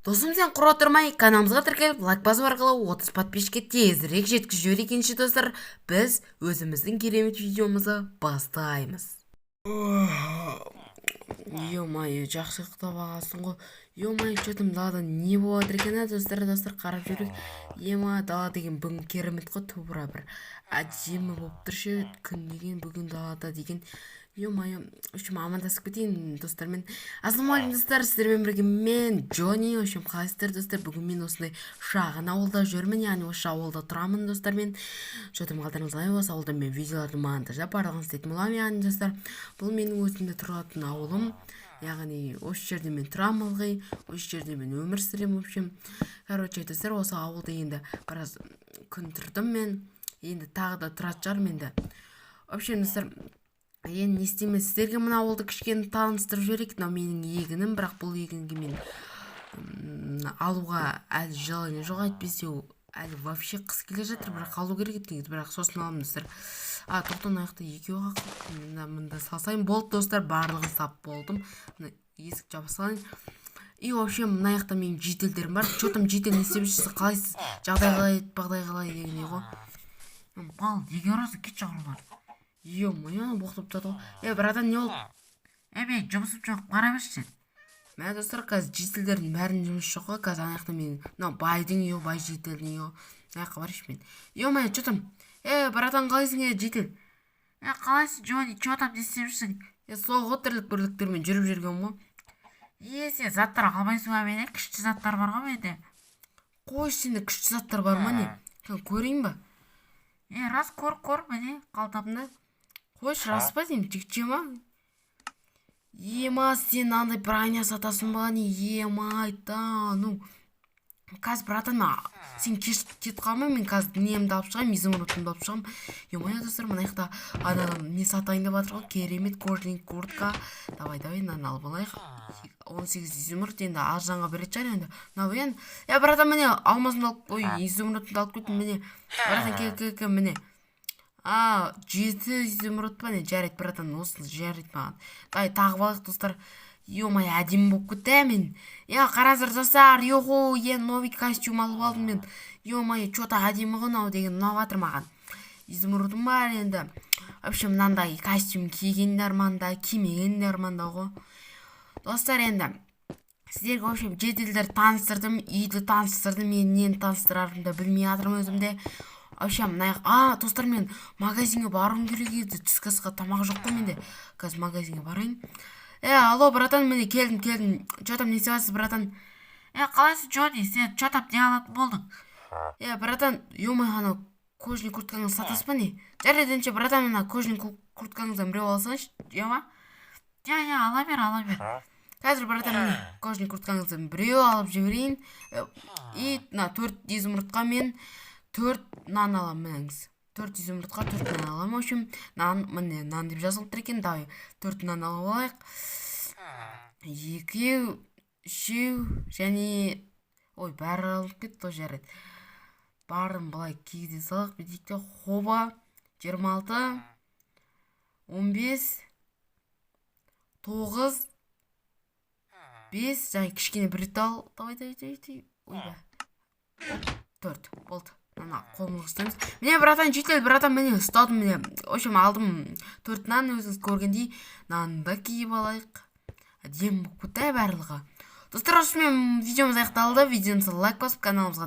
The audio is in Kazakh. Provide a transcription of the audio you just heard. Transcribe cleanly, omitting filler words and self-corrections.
Досым, сен құр отырмай, каналымызға тіркеліп, лайк басу арқылы 30 подписчикке тезірек жеткізіп жіберейік. Ендеше, достар, біз өзіміздің керемет видеомызды бастаймыз. Ё-моё, жақсы ұйықтап алғансың ғой. Ё-моё, че там, далада не болып жатыр екен, а, достар? Достар, қарап жүрейік. Ема, дала деген бүгін керемет қой, тура бір әдемі болып тұр ше күн деген бүгін далада деген. Ё-моё, в общем, амандасып кетейін достармен. Ассалаумағалейкум, достар, сіздермен бірге мен, Джонни. В общем, қалайсыздар, достар? Бүгін мен осындай шағын ауылда жүрмін, яғни осы ауылда тұрамын достармен. Че там, қалдарыңыз қалай? Осы ауылда мен видеоларды монтаждап, барлығын істейтін боламын. Яғни, достар, бұл менің өзімде тұратын ауылым, яғни осы жерде мен тұрамын ылғи, осы жерде мен өмір сүремін. В общем, короче, достар, осы ауылда енді біраз күн тұрдым мен, енді тағы да тұратын шығармын енді. В общем, достар, енді не істеймін? Сіздерге мына ауылды кішкене таныстырып жіберейік. Мынау менің егінім, бірақ бұл егінге мен алуға әлі желание жоқ, әйтпесе әлі вообще қыс келе жатыр, бірақ алу керек еді негізі, бірақ сосын аламын, достар. А, тоқта, мына жақта екеуі қалыпты. Мында, мында салсайын. Болды, достар, барлығын сап болдым. Мына есік жаба салайын. И вообще, мына жақта менің жительдерім бар. Че там, житель, не істеп жүрсіз, қалайсыз, жағдай қалай, жағдай қалай деген ғой. Мал, неге ұрасың? Кетші ұрма. Ё-моё, боқтап тастады ғой. Е, братан, не болды? Е, менің жұмысым жоқ, бара берші сен. Мә, достар, қазір жительдердің бәрінің жұмысы жоқ қой. Қазір ана жақта мен, мынау байдың үйі, бай жительдің үйі, мына жаққа барайыншы мен. Ё-моё, че там? Е, братан, қалайсың, е, житель? Е, қалайсың, Джонни? Че там, не істеп жүрсің? Е, сол ғой, тірлік бірліктермен жүріп жүргенмін ғой. Е, сен заттар алмайсың ба менен? Күшті заттар бар ғой менде. Қой, сенде күшті заттар бар ма, не? Кәне, көрейін ба? Е, рас, көр, көр, міне, қалтамда. Қойшы, рас па деймін, жігітше ма? Ема, сен андай броня сатасың ба, не? Ема, айта, ну қазір, братан, сен кеш кетіп қалма, мен қазір немді алып шығамын, изумрудымды алып шығамын. Ё-моё, достар, мына жақта ана не сатайын деп жатыр ғой, керемет кожаный куртка. Давай, давай, мынаны алып алайық. 18 изумруд, енді арзанға беретін шығар енді мынау енді. Е, братан, міне, алмазымды алып, ой, изумрудымды алып кеттім. Міне, братан, кел, кел, кел, міне. А, жеті изумруд па, не? Жарайды, братан, осы жарайды маған. Давай, тағып алайық, достар. Ё-моё, әдемі болып кетті, ә, мен. Е, қараңыздар, достар, йохо, е, новый костюм алып алдым мен. Ё-моё, че то әдемі ғой мынау деген, ұнап жатыр маған. Изумрудым бар енді. В общем, мынандай костюм киген де арманда, кимеген де арманда ғой. Достар, енді сіздерге, в общем, жительдерді таныстырдым, үйді таныстырдым, мен нені таныстырарымды білмей жатырмын өзім де. Вообще, мына, а, достар, мен магазинге баруым керек еді, түскі асқа тамақ жоқ қой менде. Қазір магазинге барайын. Е, алло, братан, міне, келдім, келдім. Че там, не істеп жатырсыз, братан? Е, қалайсың, Джонни? Сен че там, не алатын болдың? Е, братан, ё-моё, анау кожаный курткаңызды сатасыз ба, не? Жарайды ендеше, братан, мына кожаный курткаңыздан біреу алсаңызшы, иә ма? Иә, иә, ала бер, ала бер. Қазір, братан, міне, кожаный курткаңыздан біреу алып жіберейін. И мына төрт изумрудқа мен төрт нан аламын. Мініңіз, төрт изумрудқа төрт нан аламын. В общем, нан, міне, нан деп жазылып тұр екен. Давай, төрт нан алып алайық. Екеу, үшеу және, ой, бәрі алынып кетті ғой. Жарайды, барын былай кигізе салайық, бүйтейік те, хоба, 26, 15, 9, 5 және кішкене бір тал. Давай, давай, давай, давай, ойбай, оп, төрт болды. Ана қолымызға ұстаймыз. Міне, братан, житель, братан, міне, ұстадым, міне. В общем, алдым төрт нан, өзіңіз көргендей. Нанды да киіп алайық, әдемі болып кетті, ә, барлығы. Достар, осымен видеомыз аяқталды. Видеомызға лайк басып, каналымызға